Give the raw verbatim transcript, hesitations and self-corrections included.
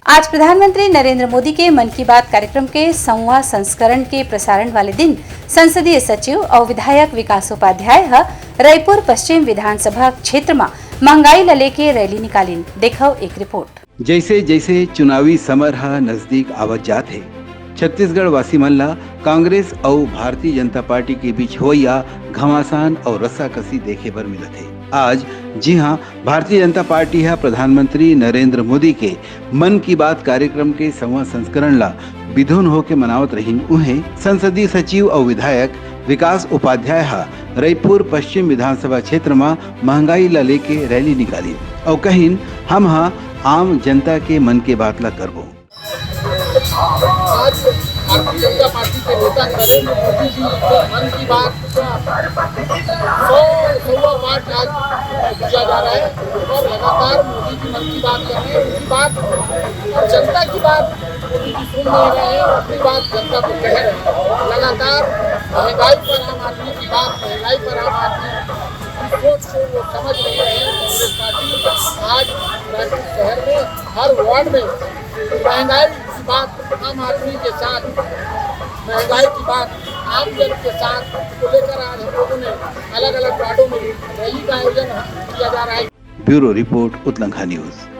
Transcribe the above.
आज प्रधानमंत्री नरेंद्र मोदी के मन की बात कार्यक्रम के सौवां संस्करण के प्रसारण वाले दिन संसदीय सचिव अउ विधायक विकास उपाध्याय ह रईपुर पश्चिम विधानसभा क्षेत्र म महंगाई ल लेके रैली निकालिन। देखव एक रिपोर्ट। जैसे जैसे चुनावी समर ह नजदीक आवत जात हे, छत्तीसगढ़ वासी मन ला कांग्रेस अउ भारतीय जनता पार्टी के बीच होइया घमासान अउ रस्साकसी देखे बर मिलत हे। आज जी हाँ, भारतीय जनता पार्टी ह प्रधानमंत्री नरेंद्र मोदी के मन की बात कार्यक्रम के सौवां संस्करण ला बिधुन होके मनावत रहिन। उहें, संसदीय सचिव अउ विधायक विकास उपाध्याय ह रईपुर पश्चिम विधानसभा क्षेत्र म महंगाई ला लेके रैली निकालिन अउ कहिन, हम ह आम जनता के मन के बात ला करबो। आज भारतीय जनता पार्टी के नेता नरेंद्र मोदी जी के मन की बात का सौ, सौवां पाठ आज किया जा रहा है और लगातार मोदी जी मन की बात कर रहे हैं। उनकी बात और जनता की बात मोदी जी सुन नहीं रहे हैं और अपनी बात जनता को कह रहे हैं। लगातार महंगाई पर आम आदमी की बात, महंगाई पर आम आदमी की सोच को वो समझ नहीं रहे हैं। कांग्रेस पार्टी आज रायपुर शहर में हर वार्ड में महंगाई की बात, आम आदमी के साथ महंगाई की बात, आम जन के साथ को लेकर आज हम लोगों ने अलग-अलग वार्डों में रैली का आयोजन किया जा रहा है। Bureau report, Utlangha news.